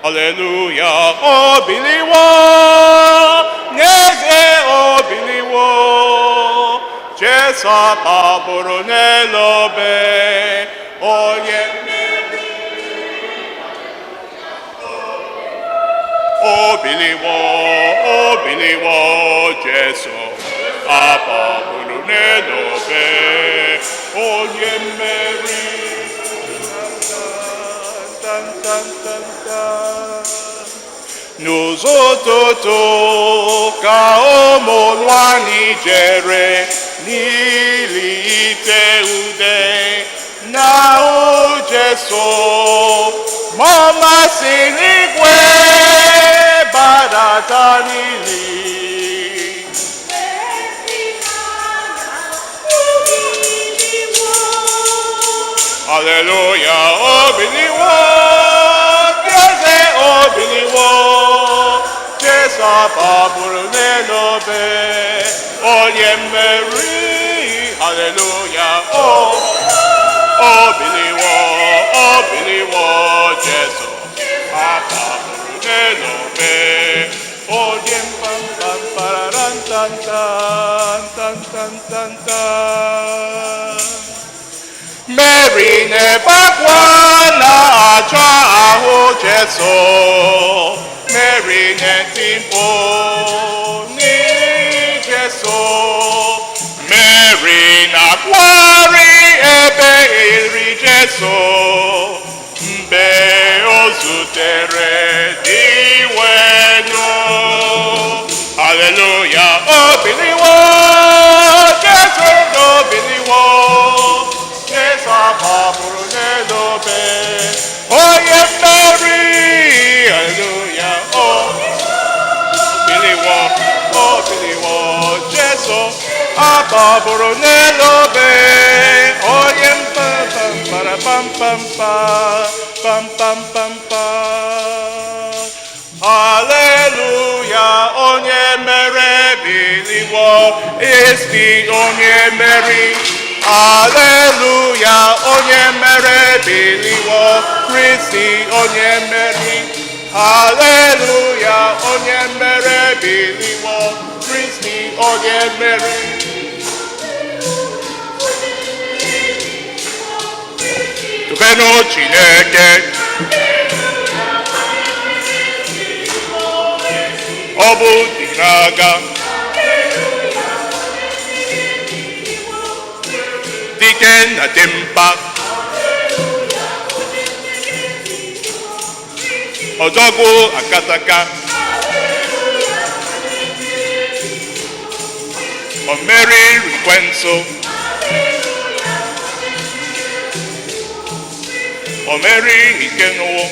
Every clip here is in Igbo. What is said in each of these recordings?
Haleluya, o biliwo, n'ezie o biliwo. Jesu akpagburu n'elu obe, onye mmeri. O biliwo, o biliwo, Jesu akpagburu n'elu obe, onye mmeri. Tan, tan, tan, tan. N'ụzọ ụtụtụ ka ụmụ nwanyị jere n'ili ite ude na ahụ Jesu, ma ọ masị n'igwe gbadata n'ili. Haleluya, o biliwo, eze o biliwo, Jesu akpagburu n'elu obe, onye mmeri. Haleluya, o biliwo, o biliwo, Jesu akpagburu n'elu obe, onye pam pam pararan tan tan tan tan tan tan. Mary na-ebe akwa na-achọ ahụ Jesu. Mary na-eti mkpu n'ihi Jesu. Mary na-akwari ebe iri Jesu mgbe o zutere Dinwenu. Haleluya, o biliwo, Jesu o biliwo, Jesu akpagburu n'elu obe, onye mmeri. Haleluya, o biliwo, o biliwo, Jesu akpagburu n'elu obe, onye mpa pam para pam pam pa pam pam pam pa. Haleluya, onye mere biliwo, esti onye mmeri. Haleluya, onye mere biliwo, Kristi onye mmeri. Haleluya, onye mere biliwo, Kristi onye mmeri. Tobenụ Chineke. Ọ bụ dị n'agha. Dike na dimkpa. Odogwu akataka. O meriri ekwensu. O meriri ike n'ụwa.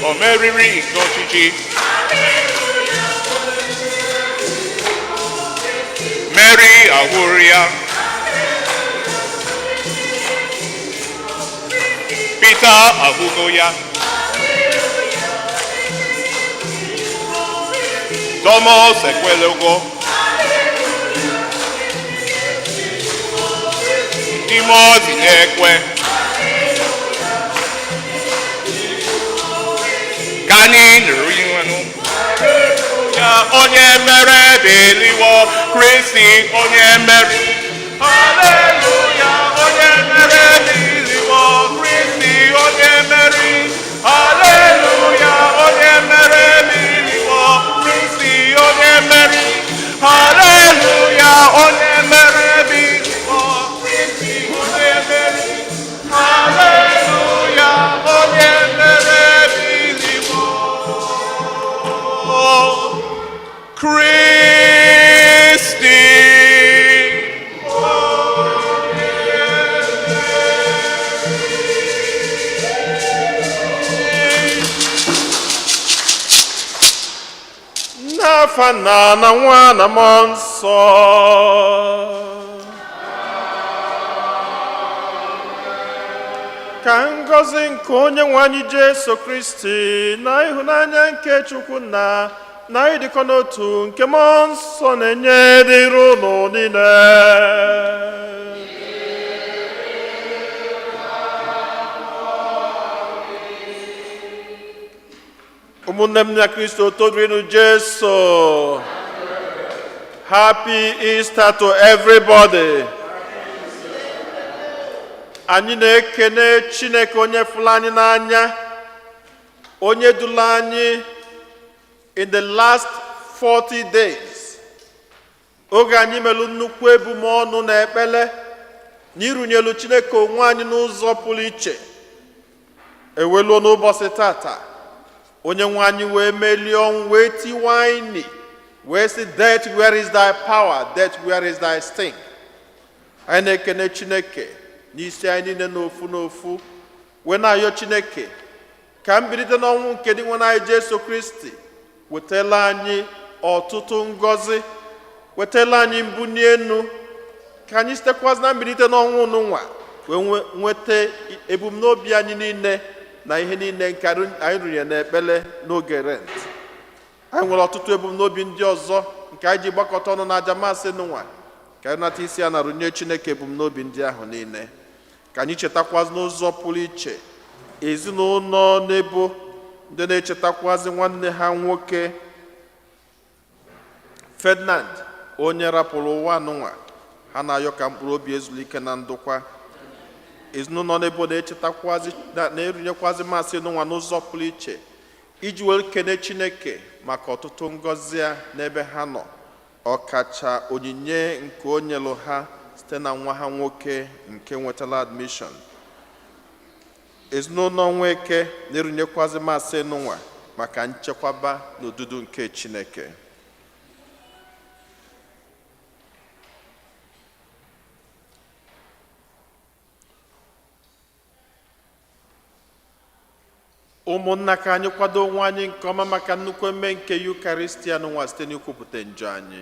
O meriri ike ọchịchị. Meri ahụrụ ya. Pita ahụgo ya. Thomas ekwelugo. Ndị mmụọ ozi na-ekwe. Ka anyị nụrụ iwenụ. Ya onye mere biliwo, Kristi onye mere. Haleluya, onye mere biliwo, Kristi onye mmeri. Haleluya, onye mere biliwo, Kristi onye mmeri. Haleluya, onye mere biliwo, Kristi onye mmeri. Haleluya, onye mere biliwo. Kristi. N'afa Nna na Nwa na Mmụọ Nsọ. Ka ngọzi nke onye nwe anyị Jesu Kristi na ịhụnanya nke Chukwu Nna na ịdịkọ n'otu nke Mmụọ Nsọ na-enye dịrị unu niile. Ụmụnne m na Kristo, todrinu Jesu. Happy Easter to everybody. Anyị na-ekene Chineke onye fụrụ anyị n'anya, onye dula anyị in the last 40 days. Oge anyị melụ nnukwu ebumọnụ na ekpele na irunyelu Chineke onwe anyị n'ụzọ pụrụ iche. Eweluo n'ụbọchị tata, onye nwe anyị wee melie ọnwụ, wee tiwa ini, wee sị, "Death, where is thy power? Death, where is thy sting?" Anyị na-ekene Chineke n'isi anyị niile n'ofu n'ofu, wee na-ayọ Chineke ka mbilite n'ọnwụ nke dị nwe anyị Jesu Kristi wetala anyị ọtụtụ ngọzi, wetala anyị mbuli enu, ka anyị sitekwazi na mbilite n'ọnwụ nụnwa wee nweta ebumnobi anyị niile na ihe niile nke anyị rụnyere n'ekpere n'oge Lent. Anyị nwere ọtụtụ ebumnobi ndị ọzọ nke anyị ji gbakọta ọnụ na aja Mass nụnwa. Ka anyị nata isi ya na rụnye Chineke ebumnobi ndị ahụ niile. Ka anyị chetakwazi n'ụzọ pụrụ iche ezinụlọ n'ebo ndị na-echetakwazi nwanne ha nwoke Ferdinand, onye rapụrụ ụwa nụnwa. Ha na-ayọ ka mkpụrụ obi ezulike na ndokwa. Ezinụlọ n'ebo na-echetakwazi na-erunyekwazi Mass nụnwa n'ụzọ pụrụ iche iji wee kene Chineke maka ọtụtụ ngọzi ya n'ebe ha nọ, ọkacha onyinye nke o nyelụ ha site na nwa ha nwoke nke nwetara admission. Ezinụlọ Nweke na-erunyekwazi Mass nụnwa maka nchekwaba na odudu nke Chineke. Ụmụnna, ka anyị kwado onwe anyị nke ọma maka nnukwu eme nke Yukaristia nụnwa site n'ikwupụta njọ anyị.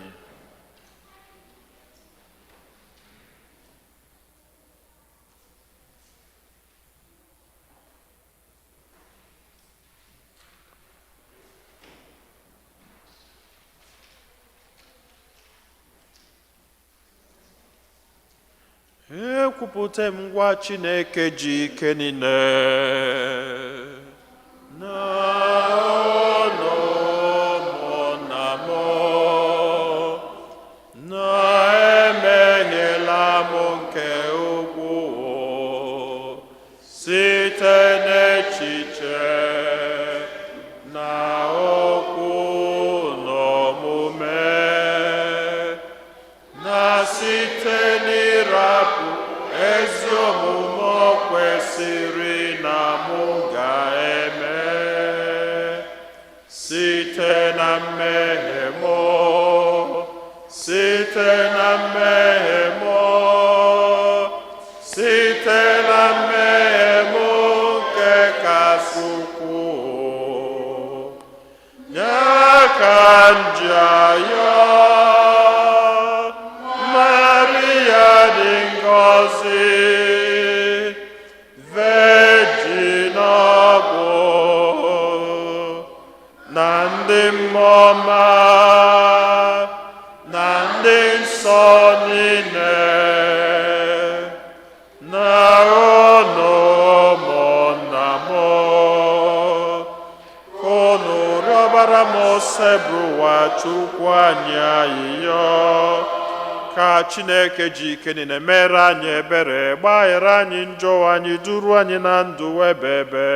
Ekwupụta m ngwa Chineke ji ike niile na unu ụmụnna m, na emehiela m nke ukwuu site n'echiche na okwu na omume, na site n'ịrapụ ezi omume o kwesịrị na mụ ga-eme, site na mmehie mụ, site na mmehie mụ, site na mmehie mụ nke kasị ukwuu. Ya ka m ji ayọ Maria dị ngọzi, Virgin ọbụ, na ndị mmụọ ọma na ndị nsọ niile, na unu ụmụnna m, ka unu rịọbara m Osebụrụwa Chukwu anyị ayịyọ, ka Chineke ji ike niile mere anyị ebere, gbaghara anyị njọ anyị, duru anyị na ndụ ebebe.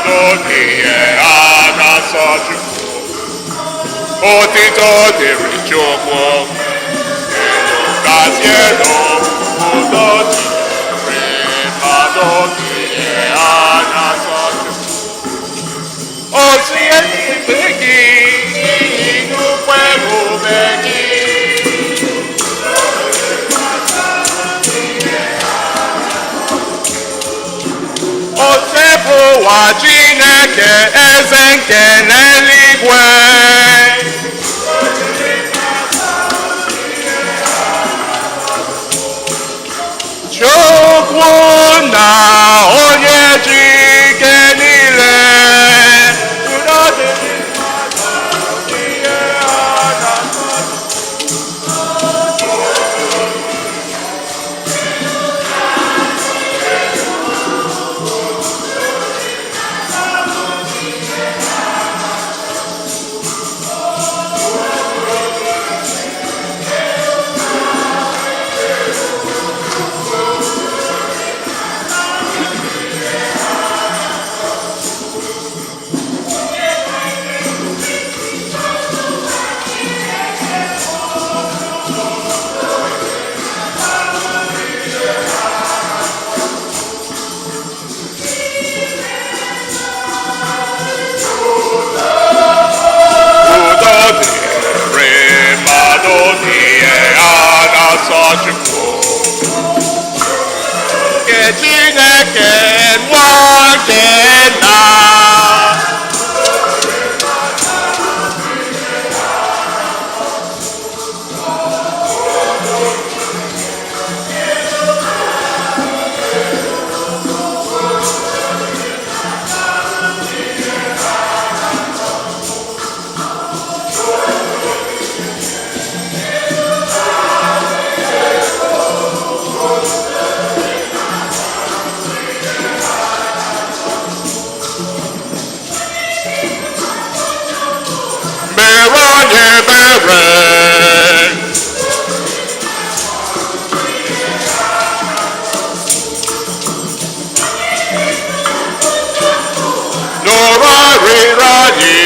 mmadụ n'ihe a na-asọ Chukwu. Otito dịrị Chukwu, elu kasị elu, udo dịrị mmadụ n'ihe a na-asọ Chukwu. Ozi eluigwe gị n'ihi nnukwu ebube gị. Osebụ ụwa Chineke eze nke n'eluigwe. Chukwu na onye ji ike niile. Udo dịrị mmadụ n'ihe a na-asọ. Udo dịrị mmadụ n'ihe a na-asọ Chukwu. Nke Chineke nwa nke nna. Mere anyị ebere. Nụrụ arịrịọ anyị.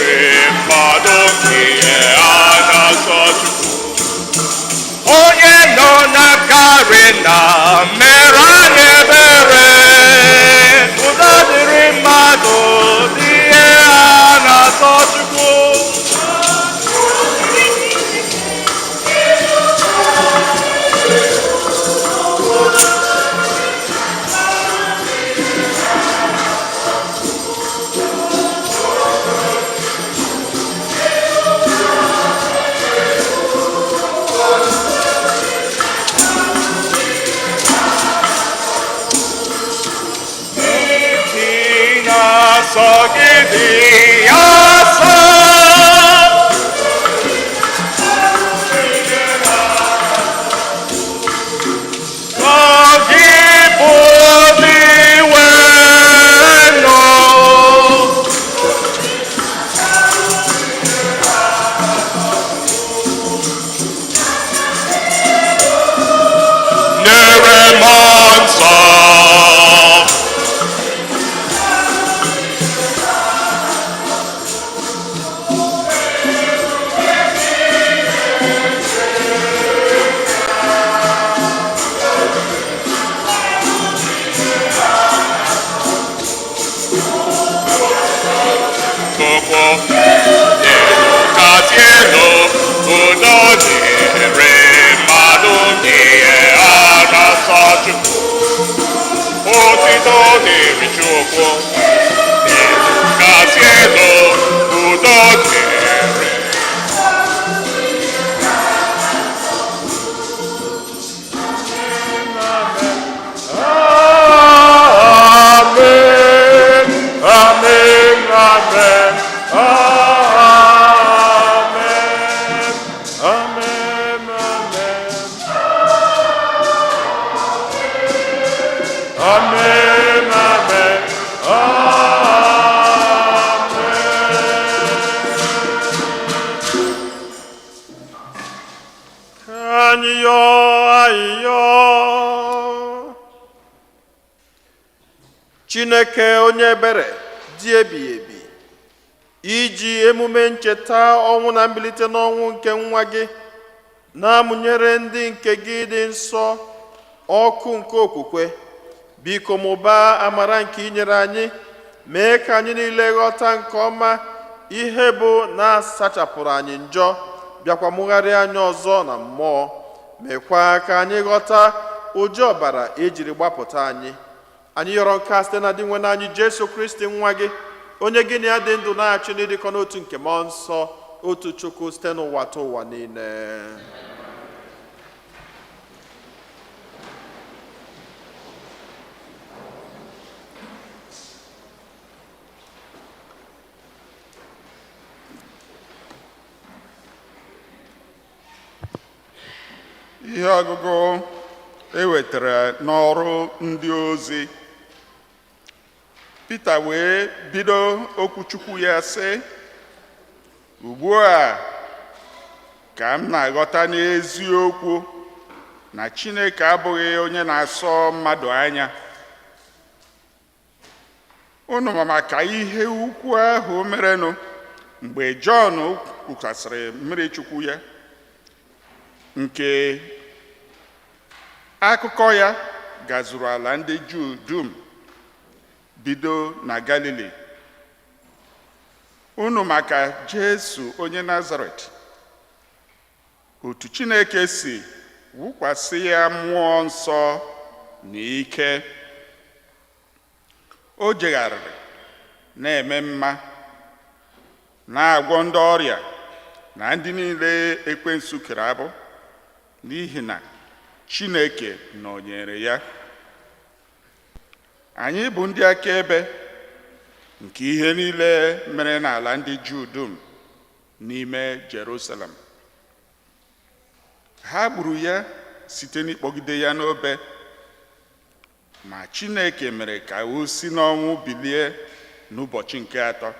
Ee, mmadụ ihe a na-asọ Chukwu. Onye nọ na karịna mere anyị ebere. Udo dịrị mmadụ n'ihe a na-asọ Chukwu. Tinasogidi asa. Ogibodi weno. Nyere mmụọ nsọ. Chukwu, elu kasị elu, udo dịrị mmadụ n'ihe a na-asọ Chukwu. Otito dịrị Chukwu, elu kasị elu, udo dịrị. Amen. Amen. Amen. Amen. Amen. Amen. Amen. Amen. Amen. Anyị yọọ ayịyọ. Chineke onye ebere dị ebighị ebi, iji emume ncheta ọnwụ na mbilite n'ọnwụ nke nwa gị na-amụnyere ndị nke gị dị nsọ ọkụ nke okwukwe, biko mụbaa amara nke inyere anyị, mee ka anyị niile ghọta nke ọma ihe bụ na asachapụrụ anyị njọ, bịakwa mụgharịa anyị ọzọ na mmụọ, mekwa ka anyị ghọta ụdị ọbara ejiri gbapụta anyị. Anyị yọrọ nke a site na Dinwenụ anyị Jesu Kristi, nwa gị, onye gị na ya dị ndụ na-achị n'ịdịkọ n'otu nke Mmụọ Nsọ, otu Chukwu, site n'ụwa ta ụwa niile. Ihe ọgụgụ e wetara n'Ọrụ Ndị Ozi. Pita wee bido okwuchukwu ya sị, ugbu a ka m na-aghọta n'eziokwu na Chineke abụghị onye na-asọ mmadụ anya. Unu ma maka ihe ukwu ahụ merenụ mgbe Jọn kwukwasịrị mmiri Chukwu ya, nke akụkọ ya gazuru ala ndị Juu dum bido na Galili. Unu maka Jesu onye Nazaret, otu Chineke si wụkwasị ya mmụọ nsọ na ike. O jegharịrị na-eme mma, na-agwọ ndị ọrịa na ndị niile ekwensu kere agbụ, n'ihi na Chineke nọnyere ya. Anyị bụ ndị akaebe nke ihe niile mere n'ala ndị Juu dum n'ime Jerusalem. Ha gburu ya site n'ịkpọgide ya n'obe, ma Chineke mere ka o si n'ọnwụ bilie n'ụbọchị nke atọ,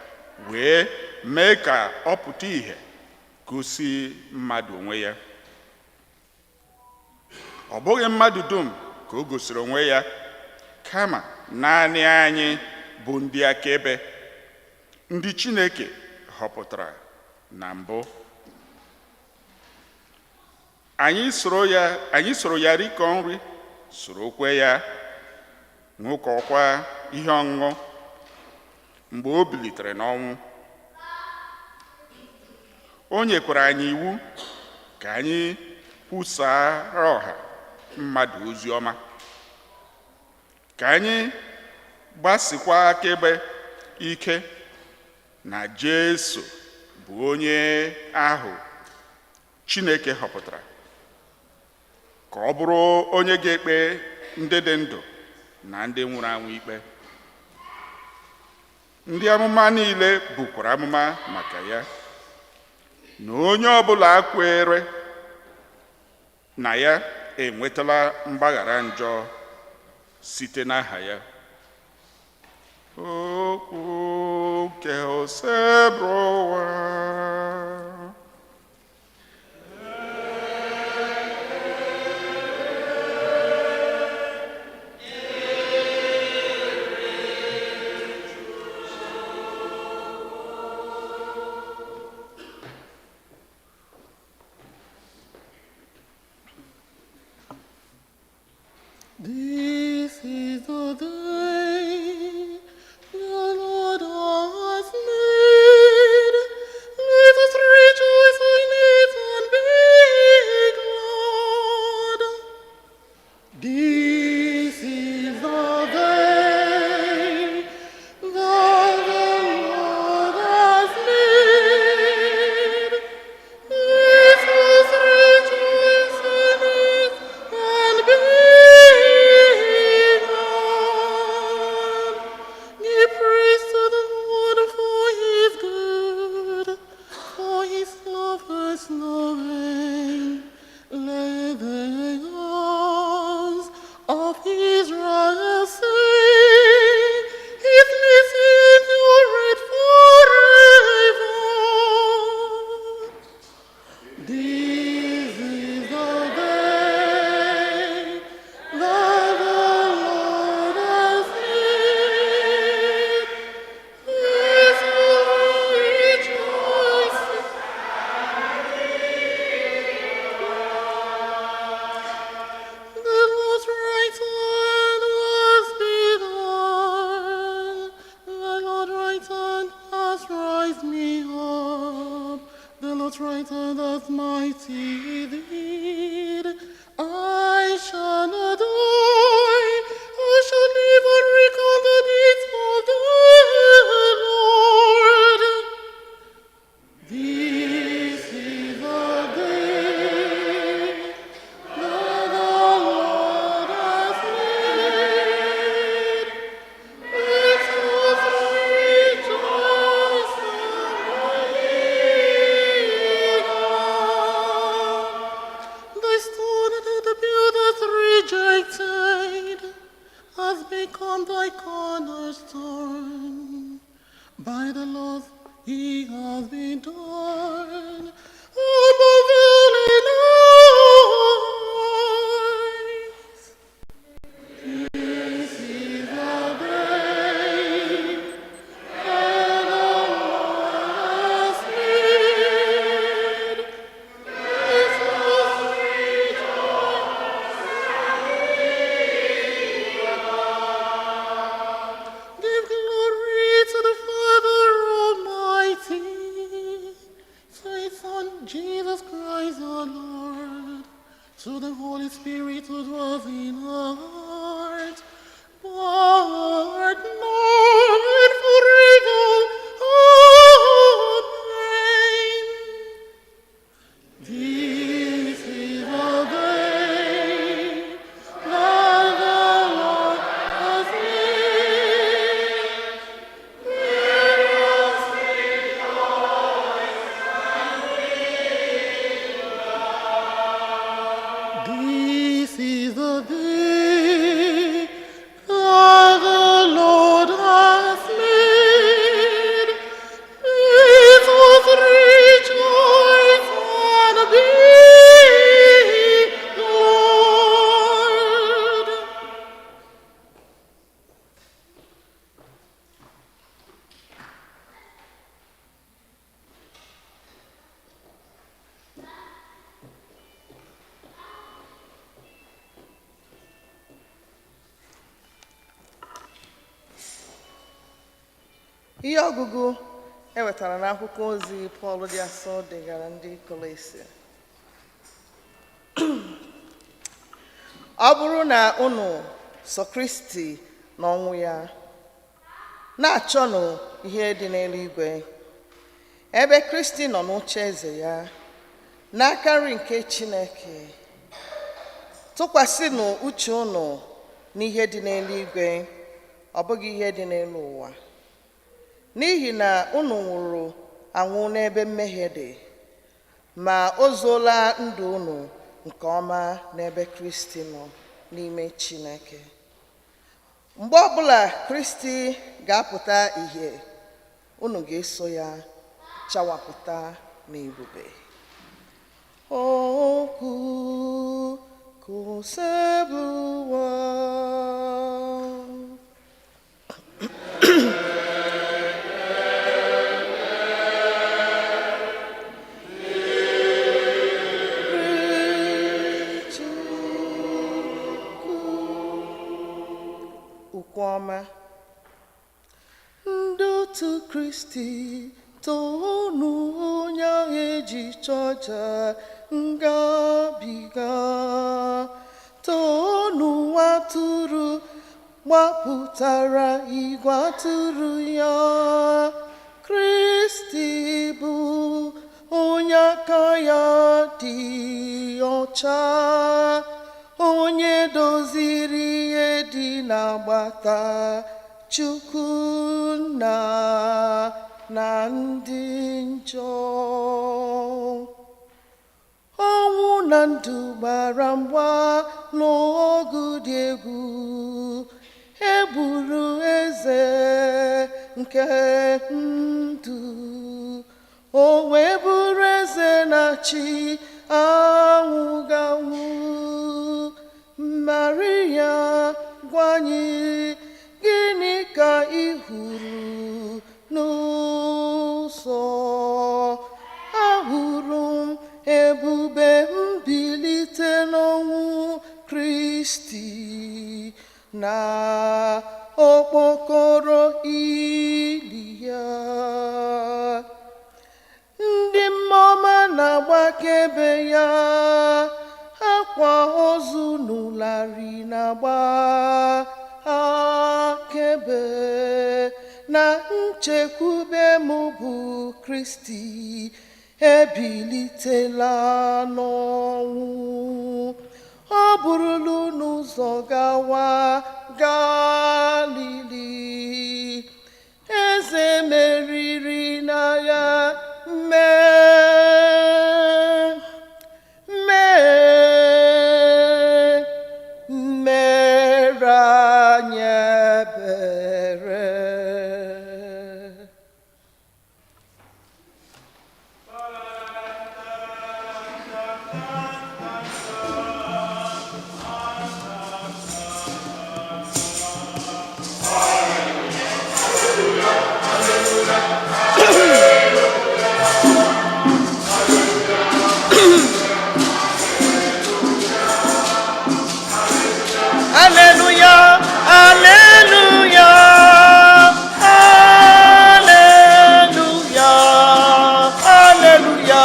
wee mee ka ọ pụta ìhè gosi mmadụ onwe ya. Ọ bụghị mmadụ dum ka o gosiri onwe ya, kama naanị anyị bụ ndị akaebe, ndị Chineke họpụtara na mbụ. Anyị soro ya rikọ nri, sorokwe ya ṅụkọkwa ihe ọṅụṅụ mgbe o bilitere n'ọnwụ. O nyekwara anyị iwu ka anyị kwusara ọha mmadụ ozi ọma, ka anyị gbasikwa akaebe ike na Jesu bụ onye ahụ Chineke họpụtara ka ọ bụrụ onye ga-ekpe ndị dị ndụ na ndị nwụrụ anwụ ikpe. Ndị amụma niile bukwara amụma maka ya, na onye ọbụla kwere na ya enwetala mgbaghara njọ site n'aha ya. Okwu nke Osebụrụwa. This is the day the Lord has made. raised me up. The Lord's right hand hath mighty deed. I shall not die. I shall live and recall the deeds of the Lord. This is the day that the Lord hath made. Let us rejoice and be glad. The stone that the builders rejected has become thy cornerstone. By the Lord he has been done. Above all in eyes. This is the day that the Lord has made. Let us rejoice and be glad. Give glory to the Father Almighty, to His Son Jesus Christ our Lord, to the Holy Spirit who dwells in our hearts, but now and forever. Amen. This is the day that the Lord has made. Let us rejoice and be glad. This is the day that the Lord has made. Let us rejoice and be glad. Ihe ọgụgụ e wetara n'akwụkwọ ozi Pọl dị asọ degara ndị Kolosia. Ọ bụrụ na unu so Kristi n'ọnwụ ya, na-achọnụ ihe dị n'eluigwe, ebe Kristi nọ n'oche eze ya n'aka nri nke Chineke. Tụkwasịnụ uche unu n'ihe dị n'eluigwe, ọ bụghị ihe dị n'elu ụwa, n'ihi na unu nwụrụ anwụ n'ebe mmehie dị, ma o zuola ndụ unu nke ọma n'ebe Kristi nọ n'ime Chineke. Mgbe ọbụla Kristi ga-apụta ìhè, unu ga-eso ya chawapụta n'ebube. Okwu kụsebụwa. Ukwe ọma. Ndị otu Kristi, toonu onye ahụ eji chọja ngabiga. Toonu atụrụ gbapụtara igwe atụrụ ya. Kristi bụ onye aka ya dị ọcha, onye doziri ihe dị n'agbata Chukwu nna na ndị njọ. Ọnwụ na ndụ gbara mgba n'ọgụ dị egwu. E gburu eze nke ndụ, o wee bụrụ eze na-achị anwụganwụ. Maria, gwa anyị, gịnị ka ị hụrụ n'ụzọ? Ahụrụ m ebube mbilite n'ọnwụ Kristi na okpokoro ili ya. akaebe ya, akwa ozu n'ụlarị na-agba akaebe na nchekwube m bụ Kristi ebilitela n'ọnwụ. Ọ bụrụla unu ụzọ gawa Galili, eze meriri na ya mee mere anyị ebere. Alleluia, alleluia, alleluia, alleluia,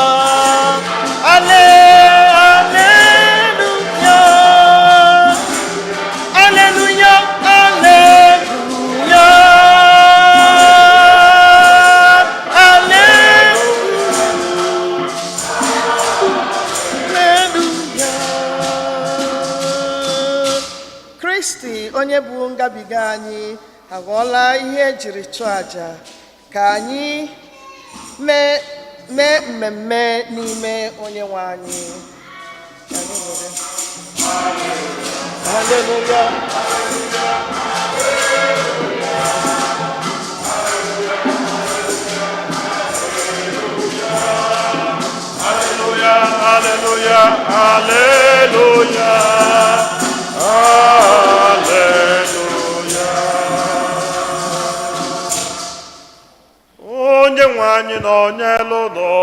alleluia, alleluia, alleluia, alleluia. Kristi onye bụ ngabiga anyị aghọọla ihe ejiri chụọ àjà ka anyị mee mmemme n'ime onye nwe anyị. Ka anyị were. Hallelujah. Hallelujah, hallelujah, hallelujah, hallelujah. Onye nwe anyị nọ n'elu ụlọ.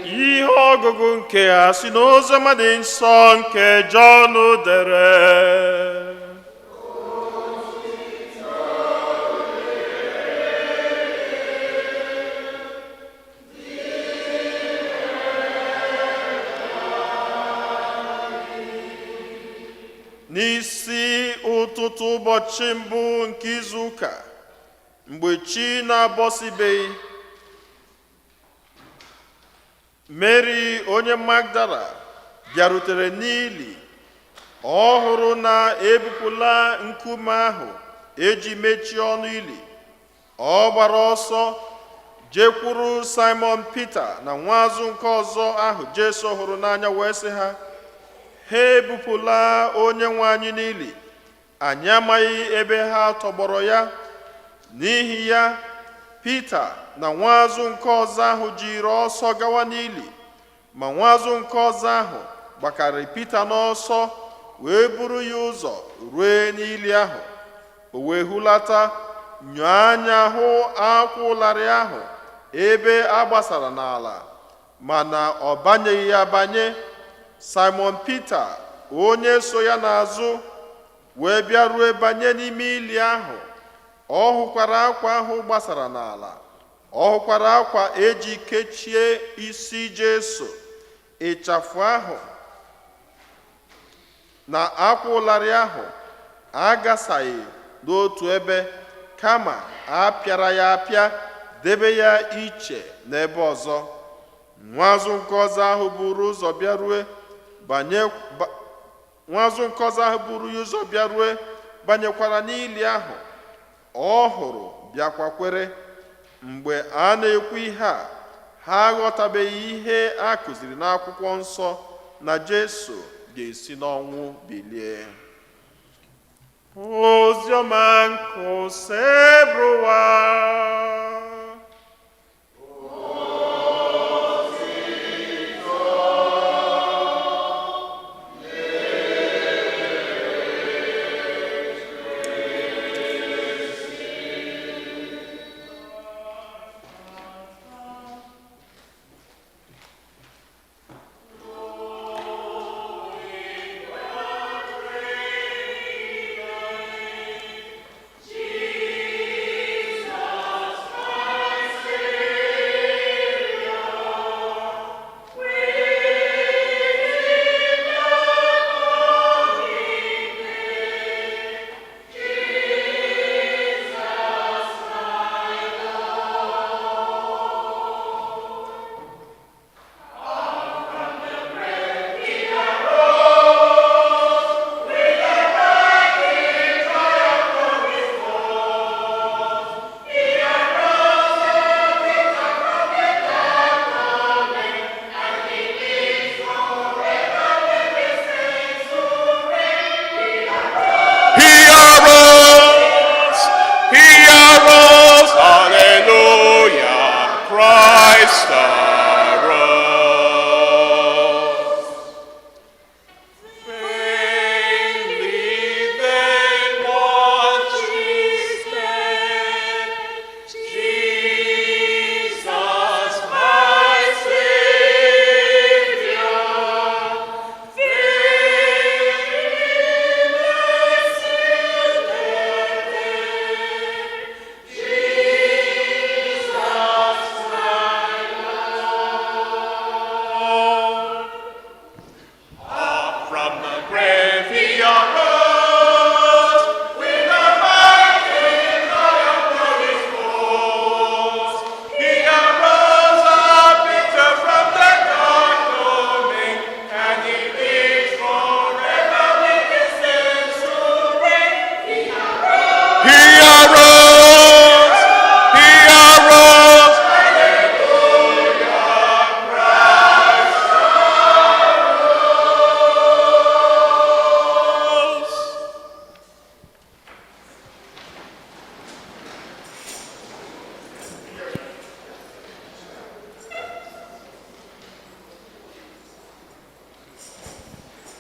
Ihe ọgụgụ nke a si n'Oziọma dị nsọ nke Jọn dere. N'isi ụtụtụ ụbọchị mbụ nke izu ụka, mgbe chi na-abọsibeghị, Mary onye Magdala bịarutere n'ili. Ọ hụrụ na ebupụla nkume ahụ eji mechie ọnụ ili. Ọ gbara ọsọ jekwuru Simon Peter na nwaazụ nke ọzọ ahụ Jesu hụrụ n'anya, wee sị ha, ha ebupụla onye nwe anyị n'ili, anyị amaghị ebe ha tọgbọrọ ya. N'ihi ya, Pita na nwaazụ nke ọzọ ahụ jiri ọsọ gawa n'ili. Ma nwaazụ nke ọzọ ahụ gbakarị Pita n'ọsọ, wee buru ya ụzọ rue n'ili ahụ. O wee hulata, nyụọ anya, hụ akwa ụlarị ahụ ebe a gbasara n'ala, mana ọ banyeghị ya banye. Simon Peter onye so ya n'azụ wee bịarue banye n'ime ili ahụ. Ọ hụkwara akwa ahụ gbasara n'ala, ọ hụkwara akwa eji kechie isi Jesu. Ịchafụ ahụ na akwa ụlarị ahụ agasaghị n'otu ebe, kama a pịara ya apịa, debe ya iche n'ebe ọzọ. Nwaazụ nke ọzọ ahụ buru ụzọ bịarue banye. Nwaazụ nke ọzọ ahụ buru ya ụzọ bịarue banyekwara n'ili ahụ. Ọ hụrụ, bịakwa kwere. Mgbe a na-ekwu ihe a, ha aghọtabeghị ihe a kụziri n'akwụkwọ nsọ na Jesu ga-esi n'ọnwụ bilie. Oziọma nke Osebụrụwa.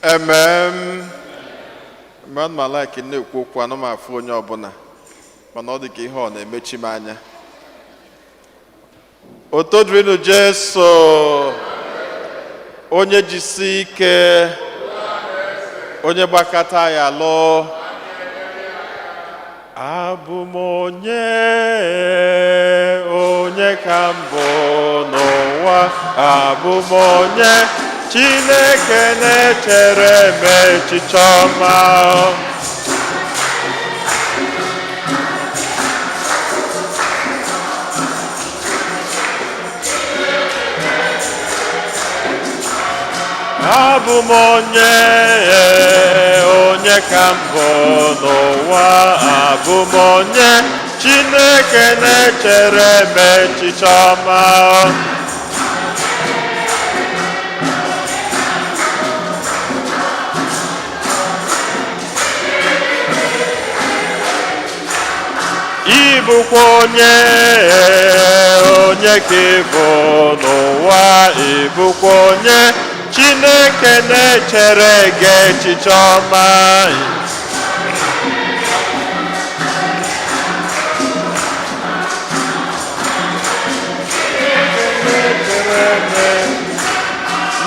Amen. Mgbe ana m like na-ekwu okwu, ana m afụ onye ọbụla, mana ọ dị ka ihe ọ na-emechi m anya. Otito dịrịnụ Jesu. Onye jisi ike, onye gbakọta ya lụọ. Abụ m onye, onye ka mbụ n'ụwa. Abụ m onye Chineke na-echere m echiche ọma. Abụ m onye, onye ka mbụ n'ụwa. Abụ m onye Chineke na-echere m echiche ọma. Ị bụkwa onye, onye ka ị bụ n'ụwa. Ị bụkwa onye Chineke na-echere gị echiche ọma.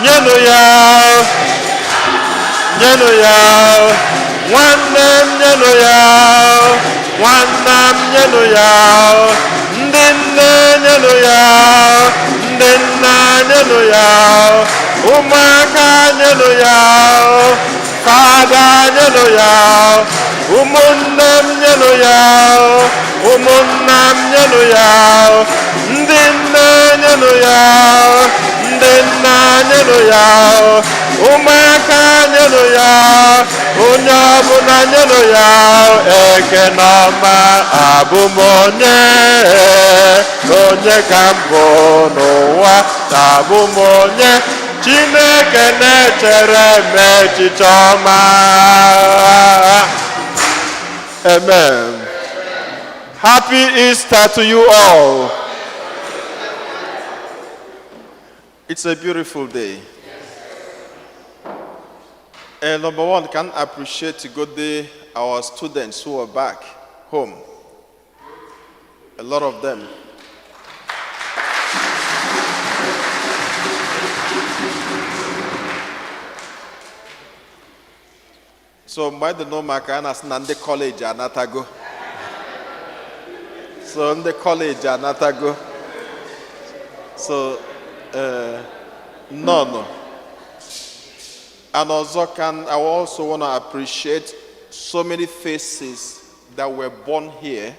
Nyenụ ya, nyenụ ya, nwanne m, nyenụ ya, nwanna m, nyenụ ya, ndị nne, nyenụ ya, ndị nna, nyenụ ya, ụmụaka, nyenụ ya, fada, nyenụ ya, ụmụnne m, nyenụ ya, ụmụnna m, nyenụ ya, ndị nne, nyenụ ya, ndị nna, nyenụ ya, ụmụaka, nyenụ ya, onye ọbụla, nyenụ ya ekene ọma. Abụ m onye, onye ka mbụ n'ụwa. Abụ m onye Chineke na-echere m echiche ọma. Amen. Happy Easter to you all. It's a beautiful day. And number one, can appreciate good day our students who are back home. A lot of them. So mgbe anyị dị n'ụmụaka, a na-asị na ndị college anatago. So ndị college anatago. So none. And also can I also want to appreciate so many faces that were born here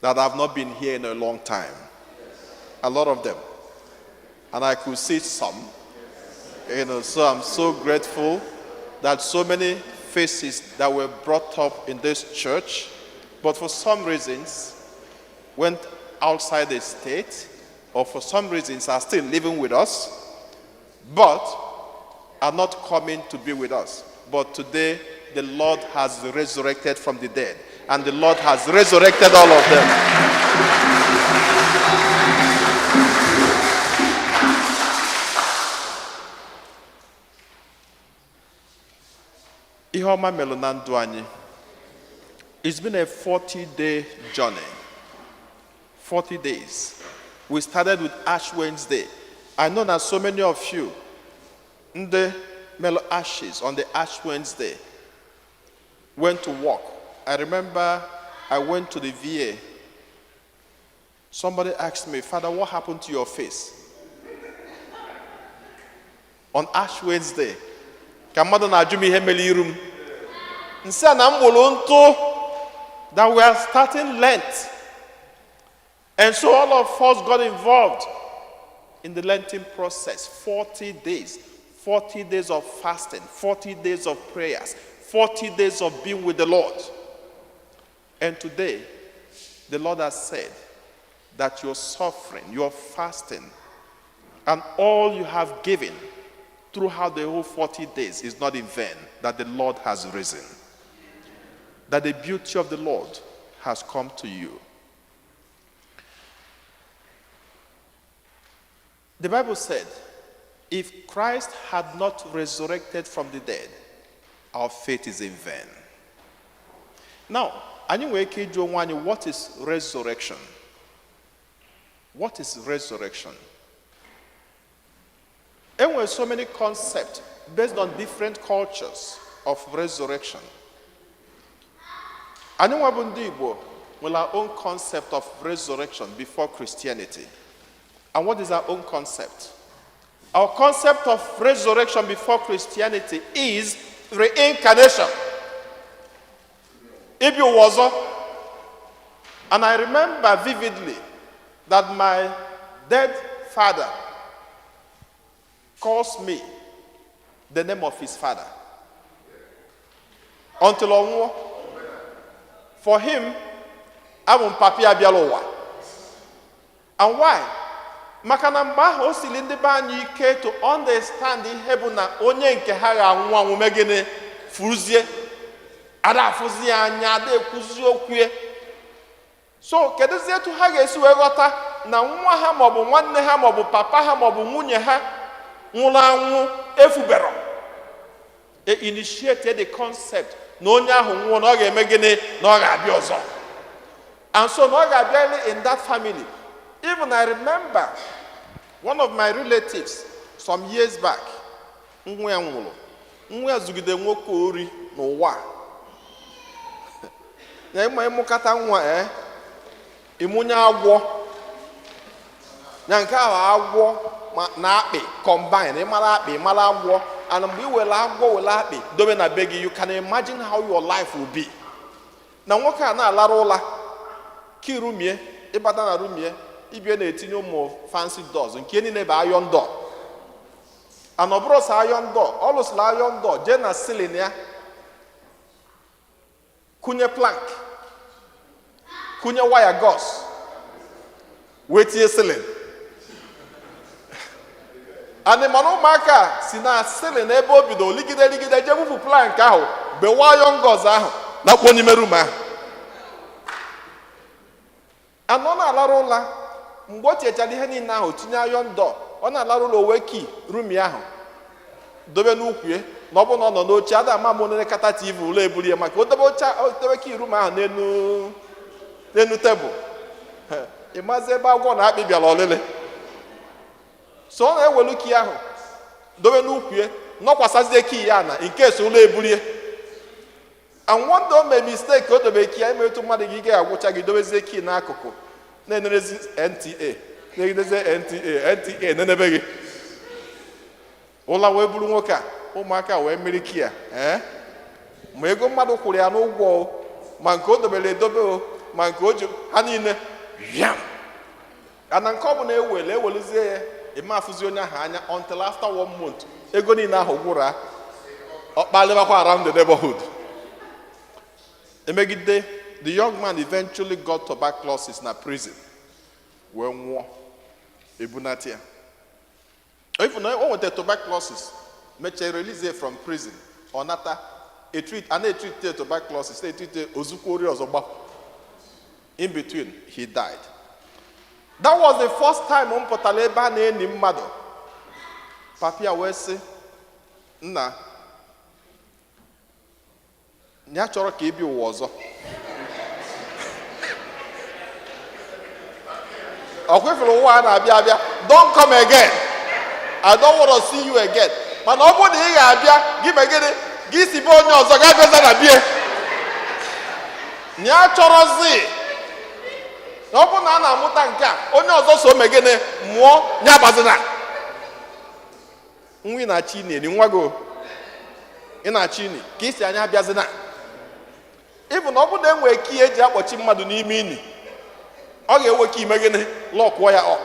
that have not been here in a long time. A lot of them. And I could see some. So I'm so grateful that so many faces that were brought up in this church, but for some reasons went outside the state, or for some reasons are still living with us, but are not coming to be with us. But today, the Lord has resurrected from the dead, and the Lord has resurrected all of them. Ihe ọma melụ na ndụ anyị. It's been a 40-day journey. 40 days. We started with Ash Wednesday. I know that so many of you, ndị melụ ashes on the Ash Wednesday, went to work. I remember I went to the VA. Somebody asked me, "Father, what happened to your face?" On Ash Wednesday, ka mmadụ na-ajụ m ihe mere iru m. Nsị a na m gburu ntụ that we are starting Lent. And so all of us got involved in the Lenten process. 40 days. 40 days of fasting, 40 days of prayers, 40 days of being with the Lord. And today, the Lord has said that your suffering, your fasting, and all you have given throughout the whole 40 days is not in vain, that the Lord has risen. That the beauty of the Lord has come to you. The Bible said If Christ had not resurrected from the dead, our faith is in vain. Now, anyị nwere ike ịjụ onwe anyị, what is resurrection? What is resurrection? There were so many concepts based on different cultures of resurrection. Anyị nwa bụ ndị Igbo nwere our own concept of resurrection before Christianity. And what is our own concept? Our concept of resurrection before Christianity is reincarnation. Ịbịa ụwa ọzọ. And I remember vividly that my dead father calls me the name of his father. Until ọ nwụọ. For him, abụ m papi abịala ụwa. And why? Maka na mgbe ahụ o siri ndị be anyị ike to understand ihe bụ na onye nke ha ga-anwụ anwụ mee gịnị? Furuzie. Ada afụzi ya anya, ada ekwuzi okwu ya. So kedụzi etu ha ga-esi wee ghọta na nwa ha maọbụ nwanne ha maọbụ papa ha maọbụ nwunye ha nwụrụ anwụ efubero? E initiate the concept na onye ahụ nwụọ na ọ ga-eme gịnị? Na ọ ga-abịa ọzọ. And so na ọ ga-abịa in that family. Even I remember one of my relatives some years back, nwa ya nwụrụ, nwa ya zugide nwoke ori n'ụwa a. Na ịma ịmụkata nwa, ịmụnye agwọ na nke ahụ, agwọ ma na akpị combine. Ịmara akpị, ịmara agwọ. And mgbe ị were agwọ, were akpị dobe na be gị, you can imagine how your life will be. Na nwoke a na-alara ụla ka rumie, ịbata na rumie ibie na-etinye ụmụ fancy doors nke niile bụ iron door. And ọ bụrụ sọ iron door, ọ lụsịrị iron door, jee na ceiling ya kụnye plank, kụnye wire gauze, wee tinye ceiling. And mana ụmụaka si na ceiling ebe o bido ligide ligide jee bupụ plank ahụ, bewa iron gauze ahụ, nakpuo n'ime room ahụ. And ọ na-alarụ ụla, mgbe o tinyechara ihe niile ahụ, tinye iron door, ọ na-alarụ ụlọ, wee key room ahụ dobe n'ukwu ya, na ọ bụrụ na ọ nọ n'oche, ada ama m onye kata TV ụlọ eburu ya, maka o dobe oche, o dobe key room ahụ n'enu tebụl, ị mazi ebe agwọ na akpị bịara ọlịlị. So ọ na-ewelu key ahụ dobe n'ukwu ya, nọkwasazie key ya na in case ụlọ eburie. And one day o mee mistake, o dobe key ya, emetụ mmadụ gị ga-agwụcha gị, dobezie key n'akụkụ, na-enerezi NTA, na-egidezie NTA, NTA nenebe gị ụla, wee buru nwoke a. Ụmụaka wee mmiri key a, ee, ma ego mmadụ kwụrụ ya n'ụgwọ o, ma nke o dobere edobe o, ma nke o ji ha niile yam ana, nke ọ bụla ewele eweluzie ya, eme afụzi onye ahụ anya until after one month, ego niile ahụ gwụrụ, ọ kpalịbakwa around the neighborhood. Emegide, the young man eventually got tuberculosis na prison, wee nwụọ. Ebunata ya. Even o nwetara tuberculosis, mechaa release from prison, ọ nata etreat, a na-etreat tuberculosis, na-etreat, ozukwu ori ọzọ gbapụ. In between, he died. That was the first time m pụtara ebe a na-eni mmadụ. Papia wee sị nna ya chọrọ ka ị bịa ụwa ọzọ. Ọ kwefere ụwa a na-abịa abịa. Don't come again, I don't want to see you again. Mana ọ bụrụ na ị ga-abịa, gị mee gịnị? Gị si be onye ọzọ gaa bịaza na bie na ya chọrọzi. Na ọ bụrụ na a na-amụta nke a, onye ọzọ so mee gịnị? Mụọ ya gbazina nwa ị na-achọ ini eni nwa gị o. Ị na-achọ ini ka isi anya abịazina. Ịbụ na ọ bụrụ na enwee key eji akpọchi mmadụ n'ime ini, ọ ga-ewe ka ime gịnị? Lockụọ ya up.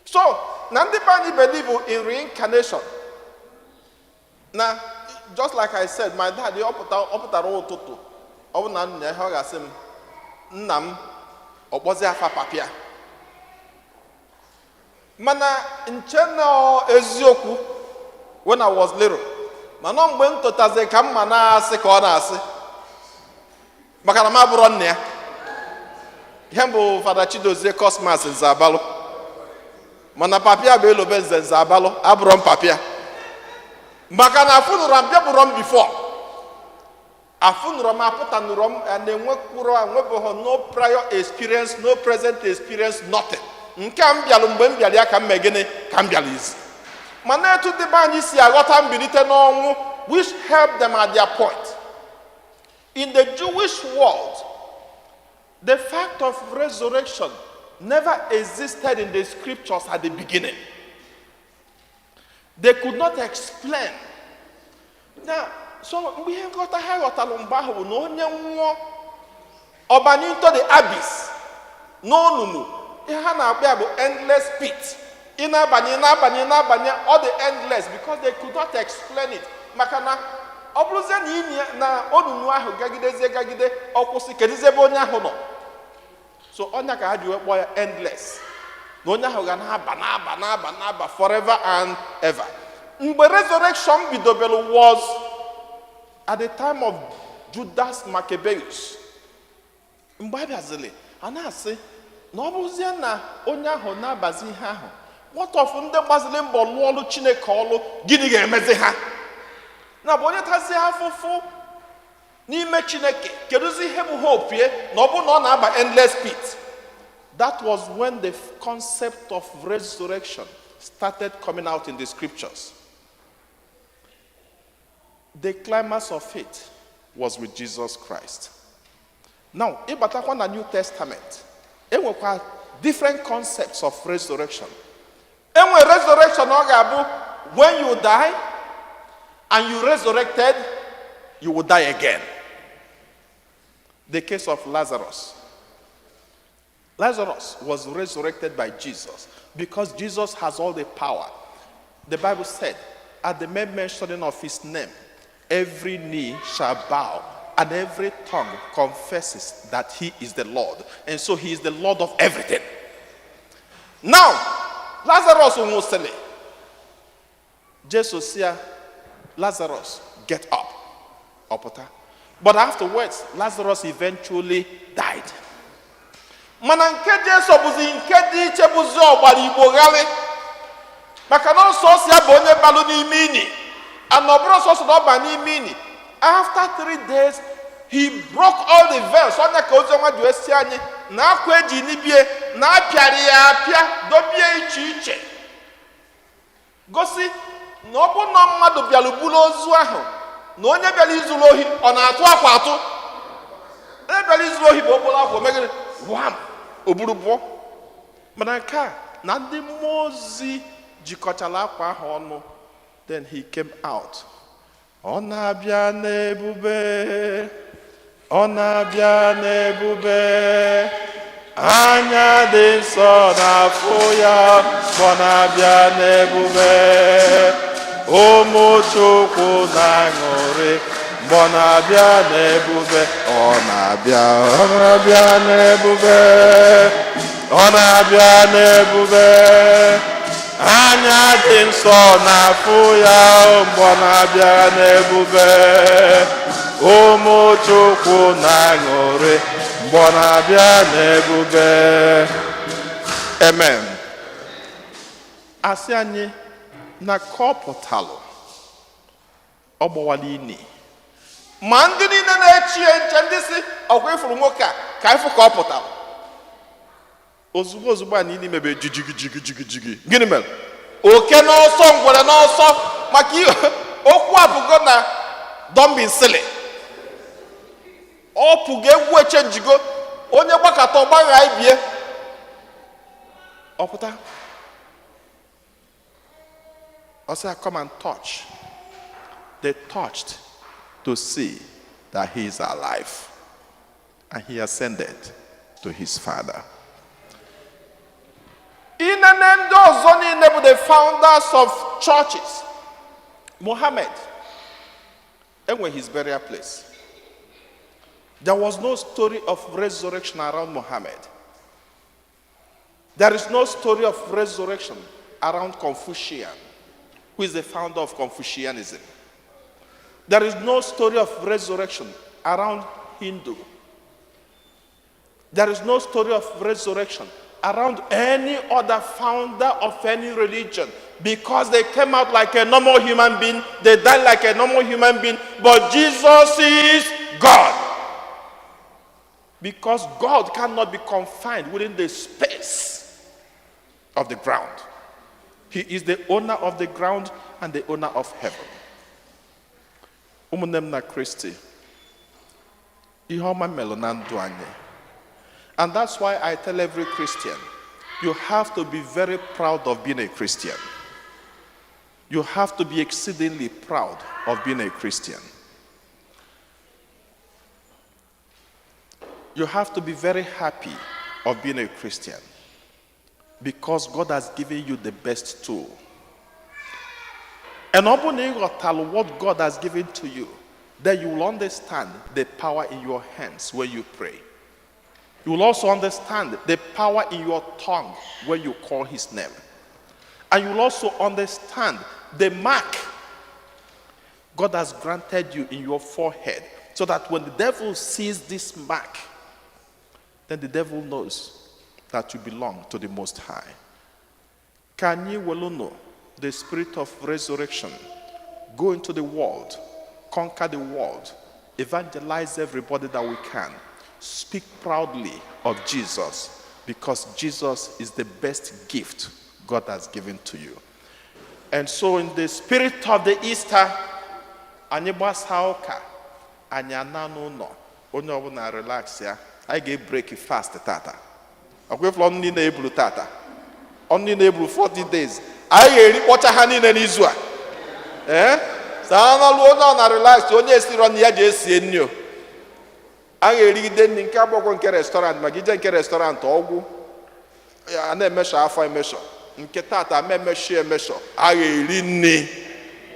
So na ndị be anyị believe in reincarnation. Na just like I said, my dad, ọ pụta, ọ pụtara ụtụtụ, ọ bụ na nna ya, ihe ọ ga-asị m, nna m, ọkpọzi afa papịa. Mana nche na eziokwu when I was little, mana mgbe m totazi ka mma na-asị ka ọ na-asị, maka na m abụrọ nna ya. Ihe mbụ, Fada Chidozie Cosmas Nzabalụ. Mana papịa bụ elobe nzenze abalụ abụrọ m papịa, maka na afụnụrọ m bịabụrọ m before, afụnụrọ m apụtanụrọ m a na-enwekwuro enwebeghị, no prior experience, no present experience, nothing. Nke a m bịalụ, mgbe m bịara ya ka m mee gịnị ka m bịara izi. Mana etu ndị be anyị si aghọta mbilite n'ọnwụ, which help them at their point. In the Jewish world, the fact of resurrection never existed in the scriptures at the beginning. They could not explain. Now, so mgbe ihe nghọta ha ghọtara mgbe ahụ bụ na onye nwụọ, ọbanye into the abyss, n'onunu ihe ha na-akpọ ya bụ endless pit. Ị na-abanye, ị na-abanye, ị na-abanye, ọ dị endless, because they could not explain it. Maka na ọ bụrụzie na inyi na onunu ahụ gagidezie gagide, ọ kwụsị, kedụzie ebe onye ahụ nọ? So ọnya ka ha ji wee kpọọ ya endless, na onye ahụ ga na-aba, na-aba, na-aba, na-aba forever and ever. Mgbe resurrection bidobelu was at the time of Judas Maccabeus. Mgbe a bịazili a na-asị na ọ bụrụzie na onye ahụ na-abazi ihe ahụ, what of ndị gbaziri mbọ lụọ ọlụ Chineke ọlụ? Gịnị ga-emezi ha? Na bụ onye tazie afụfụ n'ime Chineke, kedụzi ihe bụ hope ye na ọ bụrụ na ọ na-aba endless pit? That was when the concept of resurrection started coming out in the scriptures. The climax of it was with Jesus Christ. Now, ịbatakwa na New Testament, enwekwa different concepts of resurrection. Enwe resurrection ọ ga-abụ when you die and you resurrected, you will die again. The case of Lazarus. Lazarus was resurrected by Jesus because Jesus has all the power. The Bible said, at the mere mentioning of his name, every knee shall bow and every tongue confesses that he is the Lord. And so he is the Lord of everything. Now, Lazarus nwụsịrị. Jesus sị ya, "Lazarus, get up." Ọ pụta. But afterwards, Lazarus eventually died. Mana nke Jesu bụzi nke dị iche, bụzi ọgbara Igbo gharị, maka na ọsọsọ ya bụ onye balụ n'ime ini, and ọ bụrụ sọsọ na ọ ba n'ime ini, after 3 days he broke all the veils. Onye ka oziọma ji esi anyị na akwa eji nibie na apịara ya apịa dobie iche iche, gosi na ọ bụ na mmadụ bịara buru ozu ahụ, na onye bịara izuru ohi ọ na-atụ akwa atụ. Onye bịara izuru ohi bụ okporo akwa omegịrị wam o buru pụọ. Mana nke a na ndị mmụọ ozi jikọtara akwa ahụ ọnụ. Then he came out. Ọ na-abịa n'ebube, ọ na-abịa n'ebube, anya dị nsọ na-afụ ya. Ọ na-abịa n'ebube, ụmụ Chukwu na-aṅụrị mgbe ọ na-abịa n'ebube. Ọ na-abịa, ọ na-abịa n'ebube, ọ na-abịa n'ebube, anya dị nsọ na-afụ ya mgbe ọ na-abịa n'ebube, ụmụ Chukwu na-aṅụrị mgbe ọ na-abịa n'ebube. Amen. Asị anyị na ka ọ pụtalụ, ọ gbawala ini, ma ndị niile na-echi ya nche, ndị si ọkwa ịfụrụ nwoke a ka ịfụ ka ọ pụtara ozugbo ozugbo a niile mebe jijigi jigi jigi jigi. Gịnị mere? Oke n'ọsọ, ngwere n'ọsọ, maka ihe okwu abụgo na don't be silly. Ọ pụgo, egwu echenjigo, onye gbakọta ọgbagha ibie ọ pụta. Ọ sị, "Come and touch." They touched to see that he is alive and he ascended to his Father. Inene ndị ọzọ niile bụ the founders of churches. Muhammad enwe his burial place. There was no story of resurrection around Muhammad. There is no story of resurrection around Confucian, who is the founder of Confucianism. There is no story of resurrection around Hindu. There is no story of resurrection around any other founder of any religion, because they came out like a normal human being, they died like a normal human being, but Jesus is God. Because God cannot be confined within the space of the ground. He is the owner of the ground and the owner of heaven. Ụmụnne m na Kristi, ihe ọma melụ na ndụ anyị. And that's why I tell every Christian, you have to be very proud of being a Christian. You have to be exceedingly proud of being a Christian. You have to be very happy of being a Christian because God has given you the best tool. And ọ bụrụ na ị ghọtalụ what God has given to you, then you will understand the power in your hands when you pray. You will also understand the power in your tongue when you call His name. And you will also understand the mark God has granted you in your forehead, so that when the devil sees this mark, then the devil knows that you belong to the Most High. Ka anyị welụnụ the spirit of resurrection go into the world, conquer the world, evangelize everybody that we can, speak proudly of Jesus, because Jesus is the best gift God has given to you. And so, in the spirit of the Easter, anyị gbasaa ụka, anyị ana n'ụlọ, onye ọbụla relax ya. Anyị ga-ebreak fast tata. Ọkwa ọnụ niile eburu tata, ọnụ niile eburu 40 days, anyị ga-eri kpọcha ha niile n'izu a. Ee, saa n'ọlụ, onye ọ na relax, onye esiro na ya ji esie nri o. A ga-erigide nri nke agbọkwọ nke restaurant, maka ije nke restaurant, ọgwụ a na-emeshọ afọ emeshọ. Nke tata ma emeshọ emeshọ. A ga-eri nri,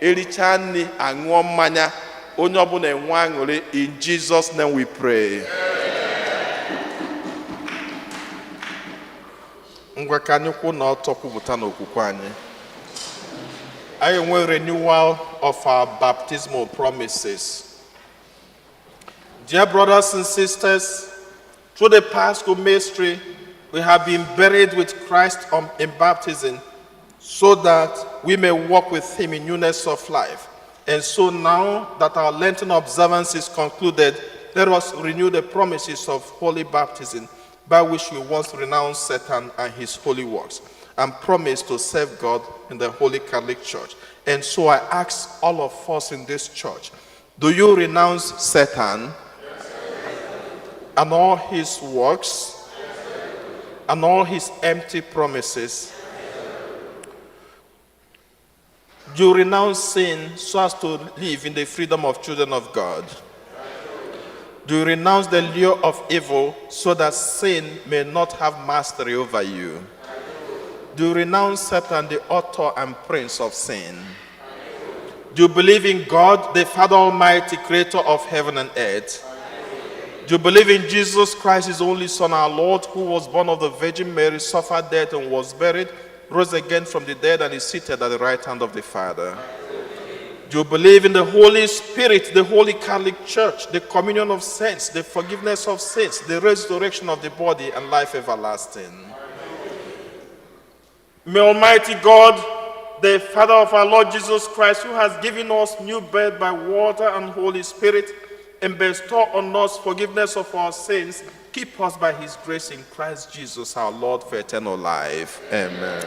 erichaa nri, aṅụọ mmanya, onye ọbụla enwe aṅụrị. In Jesus' name we pray. Ngwa, ka anyị kwụ na ọtọ kwupụta n'okwukwe anyị. Anyị enwe renewal of our baptismal promises. Dear brothers and sisters, through the Paschal mystery, we have been buried with Christ in baptism so that we may walk with him in newness of life. And so now that our Lenten observance is concluded, let us renew the promises of holy baptism by which we once renounced Satan and his holy works and promised to serve God in the Holy Catholic Church. And so I ask all of us in this church, do you renounce Satan and all his works and all his empty promises? Do you renounce sin so as to live in the freedom of children of God? Do you renounce the lure of evil so that sin may not have mastery over you? Do you renounce Satan, the author and prince of sin? Do you believe in God, the Father Almighty, creator of heaven and earth? Do you believe in Jesus Christ, his only Son, our Lord, who was born of the Virgin Mary, suffered death and was buried, rose again from the dead, and is seated at the right hand of the Father? Do you believe in the Holy Spirit, the Holy Catholic Church, the communion of saints, the forgiveness of sins, the resurrection of the body, and life everlasting? May Almighty God, the Father of our Lord Jesus Christ, who has given us new birth by water and Holy Spirit, and bestow on us forgiveness of our sins, keep us by his grace in Christ Jesus our Lord for eternal life. Amen.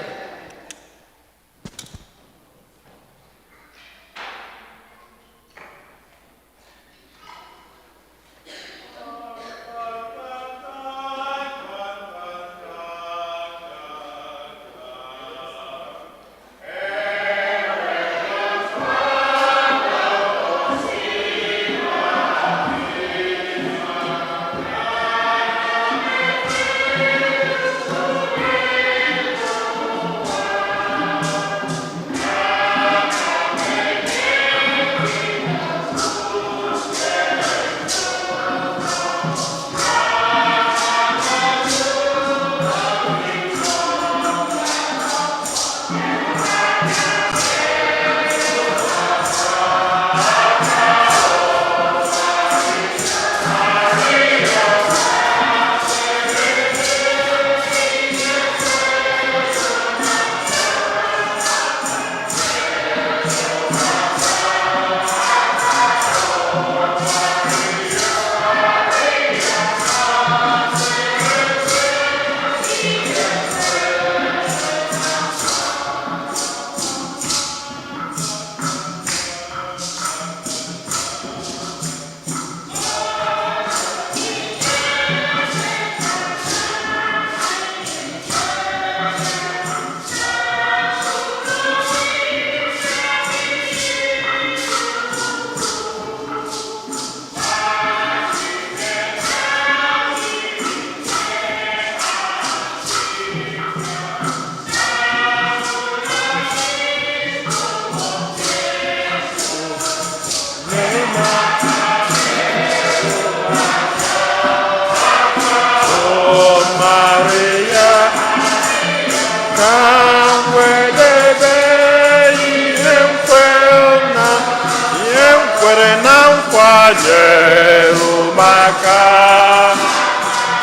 nyere m aka.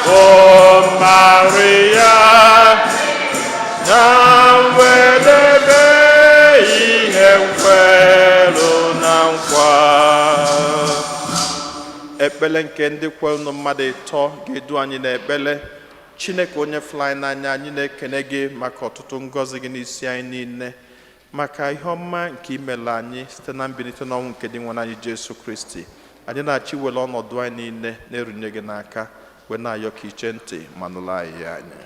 O Maria, na wedebe ihe nkwelu na nkwa. Ekpele nke ndị kwelụ mmadụ ịtọ ga-edu anyị n'ekpele. Chineke onye fụrụ anyị n'anya, anyị na-ekene gị maka ọtụtụ ngọzi gị n'isi anyị niile, maka ihe ọma nke imela anyị site na mbilite n'ọnwụ nke dị nwe anyị Jesu Kristi. Anyị na-achọ iwere ọnọdụ anyị niile na-erunye gị n'aka, wee na-ayọ ka iche ntị ma nụrụ anyị anyị.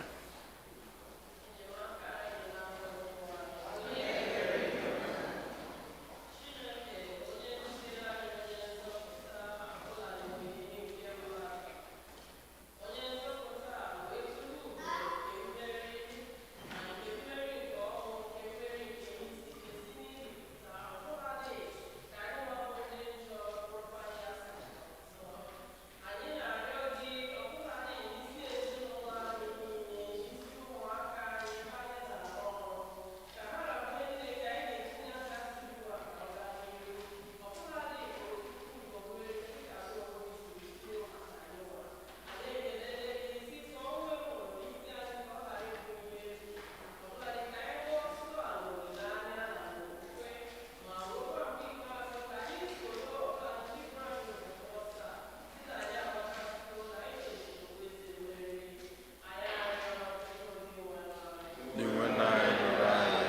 N'inwe na anyị nụrụ anyị.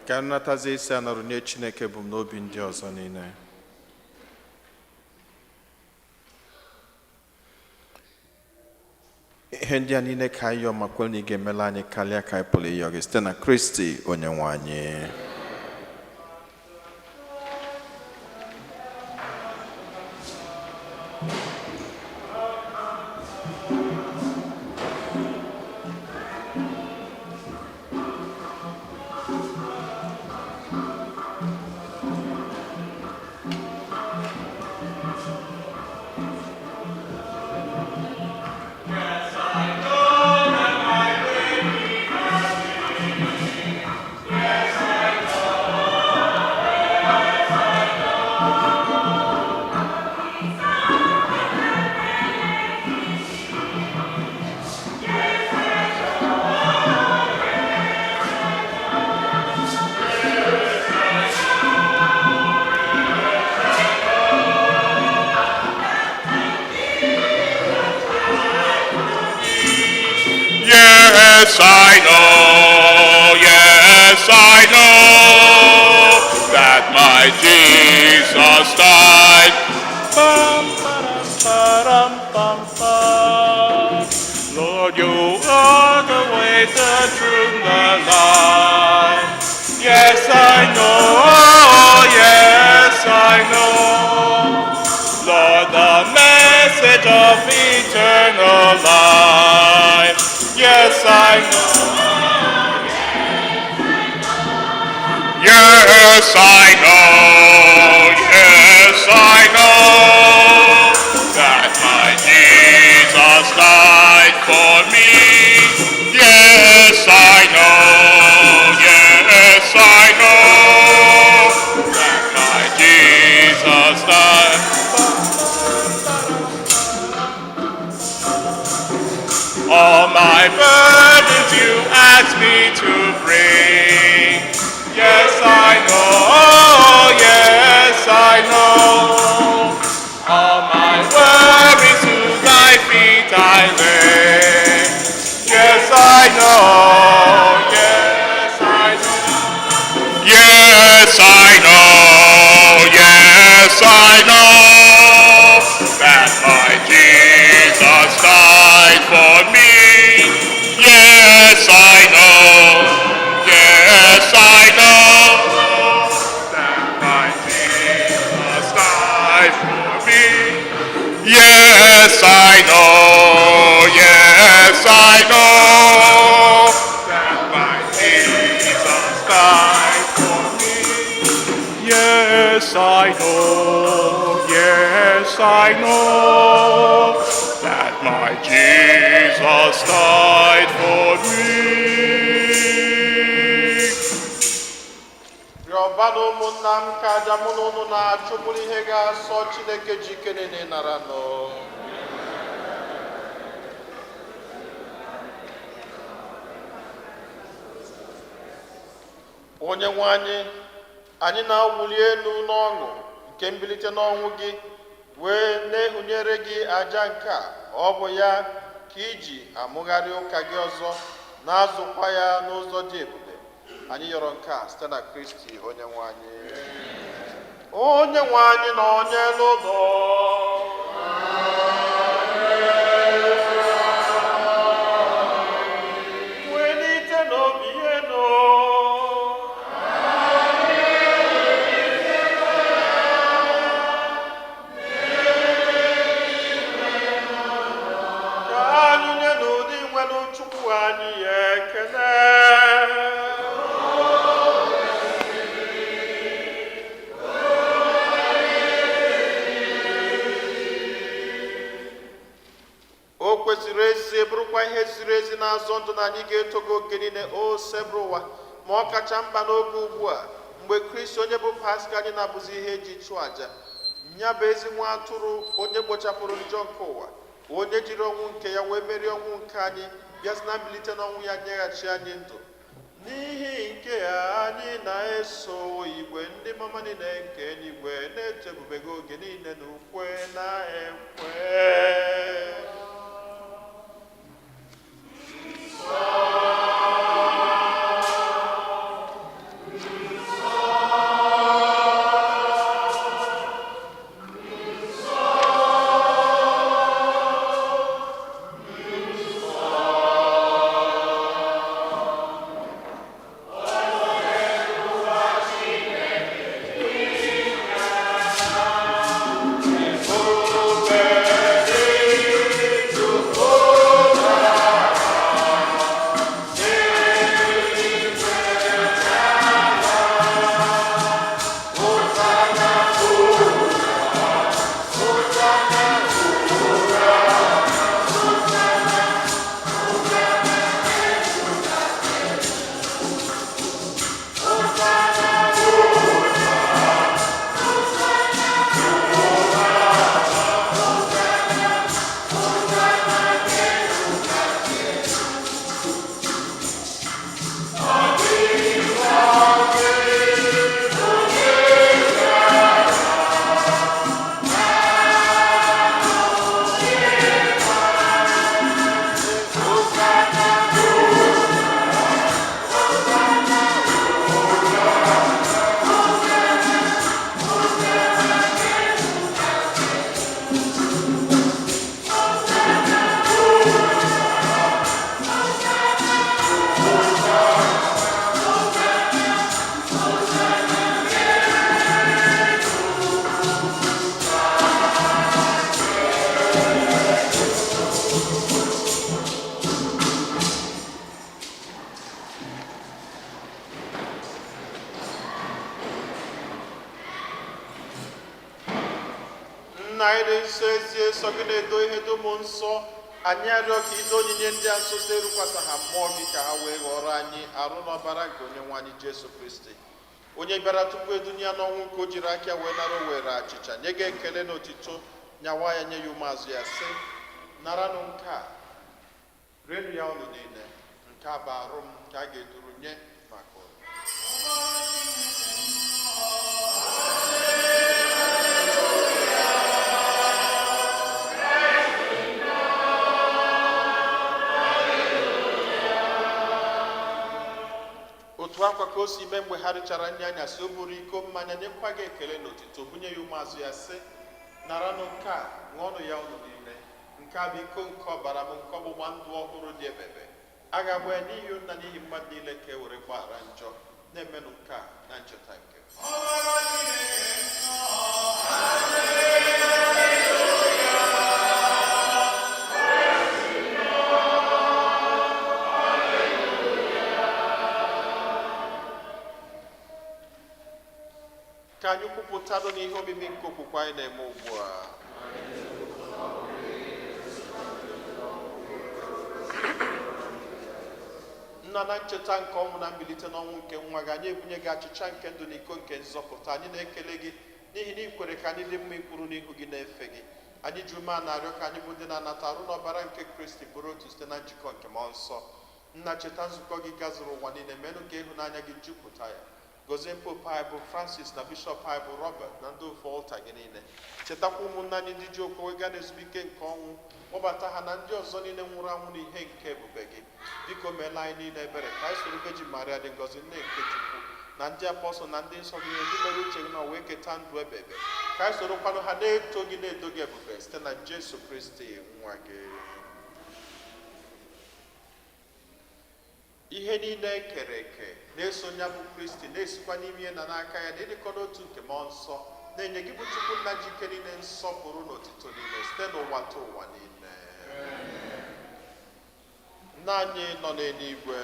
Ka nnatazi isi anarụ nye Chineke bụ m n'obi ndị ọzọ niile. Ihe ndị a niile ka anyị yọọ ma kwere na ị ga-emela anyị karịa ka anyị pụrụ ịyọ gị site na Kristi onye nwe anyị. Yes, I know, yes, I know that my Jesus died. Pam, param, param, pam, pam. Lord, you are the way, the truth, the life. Yes, I know, yes, I know. Lord, the message of eternal life. Yes, I know. Yes, I know. Yes, I know that my Jesus died. This I know, that my Jesus died for me. Rịọba na ụmụnna m ka aja mụ na ụnụ na-achụ bụrụ ihe ga-asọ Chineke ji ike niile nara nụ. Onye nwe anyị, anyị na-awụli elu n'ọṅụ nke mbilite n'ọnwụ gị wee na-ehunyere gị aja nke a. Ọ bụ ya ka iji amụgharị ụka gị ọzọ na-azụkwa ya n'ụzọ dị ebube. Anyị yọrọ nke a site na Kristi onye nwe anyị. Onye nwe anyị na onye n'ụlọ. Welite n'obi elu. Ka anyị nye n'ụdị nwere Chukwu anyị ya ekele. O kwesịrị ezi, bụrụkwa ihe ziri ezi na-azọ ndụ na anyị ga-eto gị oge niile, o sebụrụ ụwa, ma ọ kacha mkpa n'oge ugbu a mgbe Kristi onye bụ Paska anyị na-abụzi ihe eji chụọ àjà ya, bụ ezi nwa atụrụ onye kpochapụrụ njọ nke ụwa, onye jiri ọnwụ nke ya wee merie ọnwụ nke anyị, bịa sị na mbilite n'ọnwụ ya nyeghachi anyị ndụ. N'ihi nke a, anyị na-eso igwe ndị mama niile nke eluigwe na-eto ebube gị oge niile na ukwe na ekwe. Nna anyị dị nsọ, ezie sọ gị na-edo ihe dum nsọ. Anyị arịọ ka ido onyinye ndị a nsọ site erukwasa ha mmụọ gị, ka ha wee ghọrọ anyị arụ n'ọbara nke onye nwe anyị Jesu Kristi, onye bịara tupu edunye ya n'ọnwụ nke o jiri aka wee nara. O were achịcha nye gị ekele na otito, nyawa ya, nye ya ụmụazụ ya, sị: "Naranụ nke a, rienụ ya unu niile. Nke a bụ arụ m nke a ga-eduru nye maka unu." Otu akwa ka o si mee mgbe ha richara nri anyasị, o buru iko mmanya, nyekwa gị ekele na otito, bunye ya ụmụazụ ya, sị: "Naranụ nke a, ṅụọnụ ya unu niile. Nke a bụ iko nke ọbara m nke ọgbụgba ndụ ọhụrụ dị ebebe. A ga-agba ya n'ihi unu na n'ihi mmadụ niile ka e were gbaghara njọ. Na-emenụ nke a na ncheta nke m." Ka anyị kwupụtanụ n'ihe omimi nke okwukwe anyị na-eme ugbu a. Nna, na ncheta nke ọnwụ na mbilite n'ọnwụ nke nwa gị, anyị ebunye gị achịcha nke ndụ na iko nke nzọpụta. Anyị na-ekele gị n'ihi na ị kwere ka anyị dị mma ikwuru n'ihu gị na-efe gị. Anyị ji ume a na-arịọ ka anyị bụ ndị na-anata arụ n'ọbara nke Kristi bụrụ otu site na njikọ nke Mmụọ Nsọ. Nna, cheta nzukọ gị gazuru ụwa niile, menụ ka ịhụnanya gị jupụta ya. Gọzie Pope anyị bụ Francis na Bishọp anyị bụ Robert na ndị ofe ọlta gị niile. Chetakwa ụmụnne anyị ndị ji okwukwe gaa n'ezumike nke ọnwụ, kpọbata ha na ndị ọzọ niile nwụrụ anwụ n'ihe nke ebube gị. Biko meela anyị niile ebere ka anyị soro Virgin Maria dị ngọzi, nne nke Chukwu, na ndị apọstọl na ndị nsọ gị niile ndị mere uche gị na wee keta ndụ ebebe, ka anyị sorokwanụ ha na-eto gị, na-edo gị ebube site na Jesu Kristi nwa gị. Ihe niile e kere eke na-eso ya bụ Kristi, na-esikwa n'ime ya na n'aka ya na ịdịkọ n'otu nke Mmụọ Nsọ, na-enye gị bụ Chukwu Nna ji ike niile nsọpụrụ na otito niile site n'ụwa ta ụwa niile. Nna anyị nọ n'eluigwe,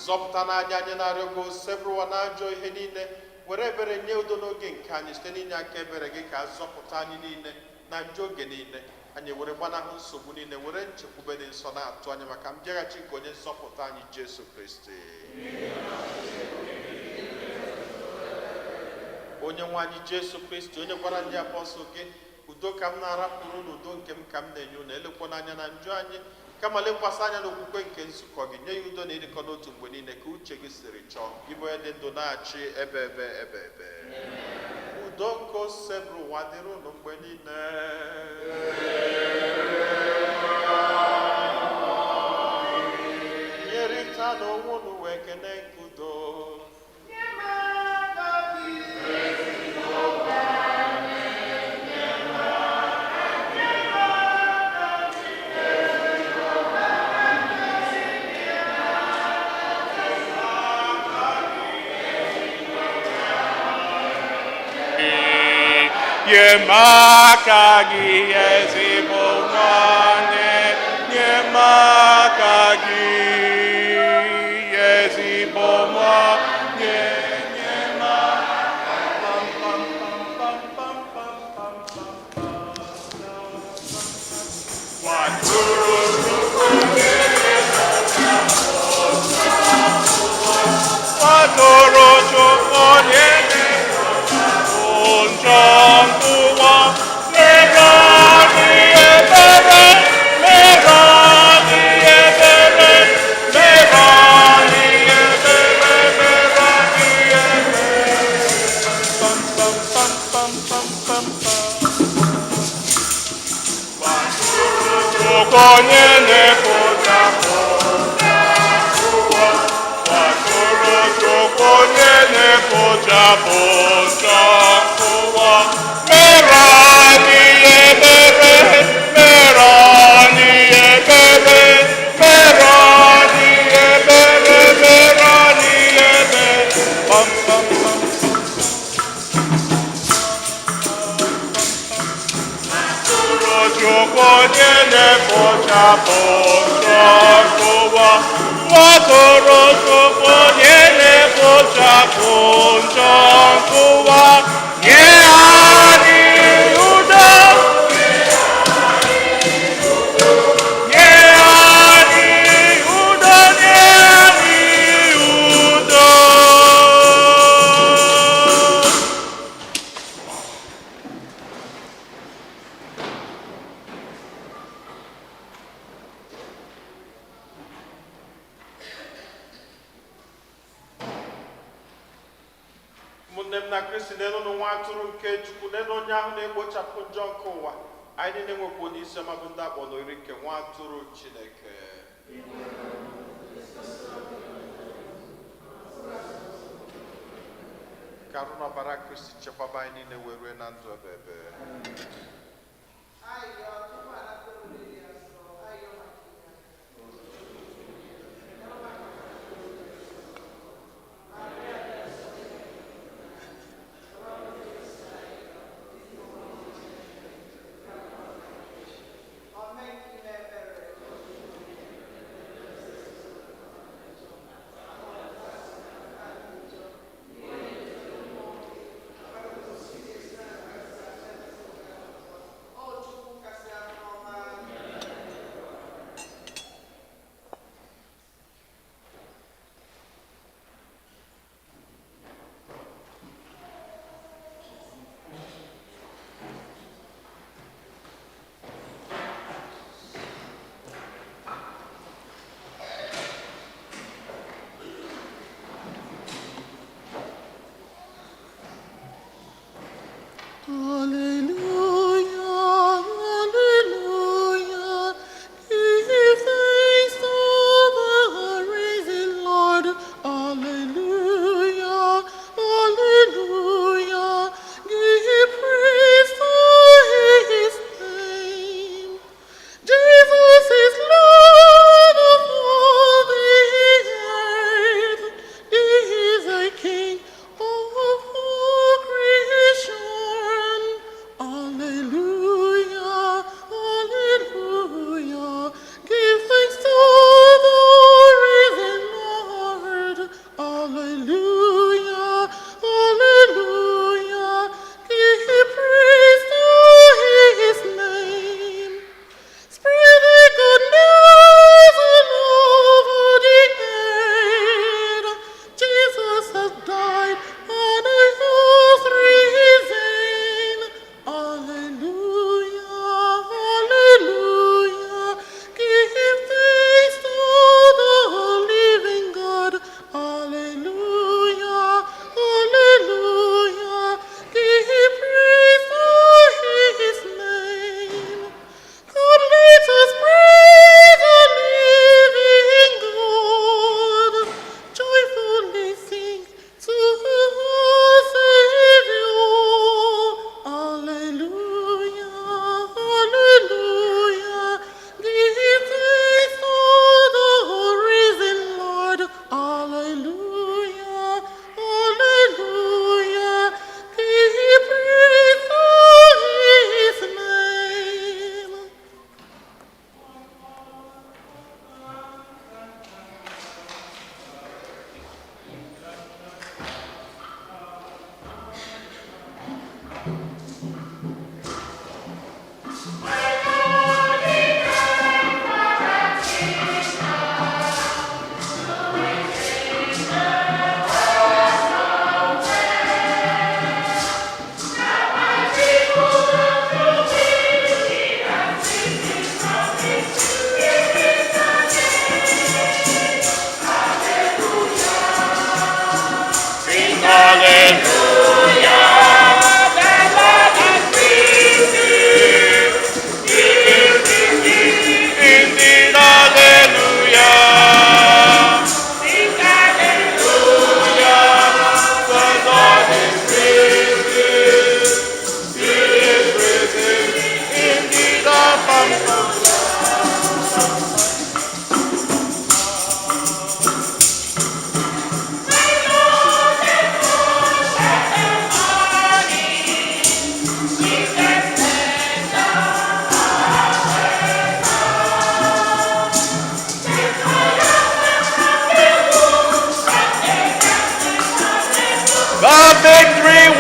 zọpụta n'anya anyị na-arịọ gị, Osebụrụwa, na ajọ ihe niile. Were ebere nye udo n'oge nke anyị. Site n'inye aka ebere gị, ka a zọpụta anyị niile na njọ oge niile, anyị were gbanahụ nsogbu niile, were nchekwube dị nsọ na-atụ anya maka mbịaghachi nke onye nzọpụta anyị Jesu Kristi. Onye nwe anyị Jesu Kristi, onye gwara ndị apọstụl gị, "Udo ka m na-arapụrụ unu, udo nke m ka m na-enye unu," elekwana anya na njọ anyị, kama lekwasị anya n'okwukwe nke nzukọ gị, nye ya udo na ịdịkọ n'otu mgbe niile ka uche gị siri chọọ, gị bụ onye dị ndụ na-achị ebe ebe ebe ebe. Udo nke Osebụrụwa dịrị unu mgbe niile. Nyerịta n'onwe unu wee kene nke udo. Nye m aka gị, ezigbo nwanne. Nye m aka gị, ezigbo nwanne. Nye m aka. Pam, pam, pam, pam, pam, pam, pam, pam, pam. Nwatụrụ Nwatụrụ Chukwu onye njọ ụwa, mere anyị ebere, mere anyị ebere, mere anyị ebere, mere anyị ebere. Pam, pam, pam, pam, pam, pam, pam. Chukwu onye na-ekpochapụ ụwa, Nwatụrụ Chukwu onye na-ekpochapụ njọ ụwa, mere anyị ebere, mere anyị ebere, mere anyị ebere, mere anyị ebere. Pam, pam, pam. Chukwu onye na-ekpochapụ njọ ụwa, Nwatụrụ Chukwu onye na-ekpochapụ njọ ụwa, nye anyị udo, nye anyị udo, nye anyị udo. Ụmụnne m na Kristi, n'elu nwa atụrụ nke Chukwu, n'elu onye ahụ na-ekpochapụ njọ nke ụwa. Anyị niile nwekwa onye isi ọma bụ ndị akpọ n'oriri nke nwa atụrụ Chineke. Ka arụ na ọbara Kristi chekwaba anyị niile wee rue na ndụ ebe ebe. Ayọ tupu anata oriri nsọ, ayọ maka inye aka. Ome nke ime ebere.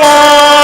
One.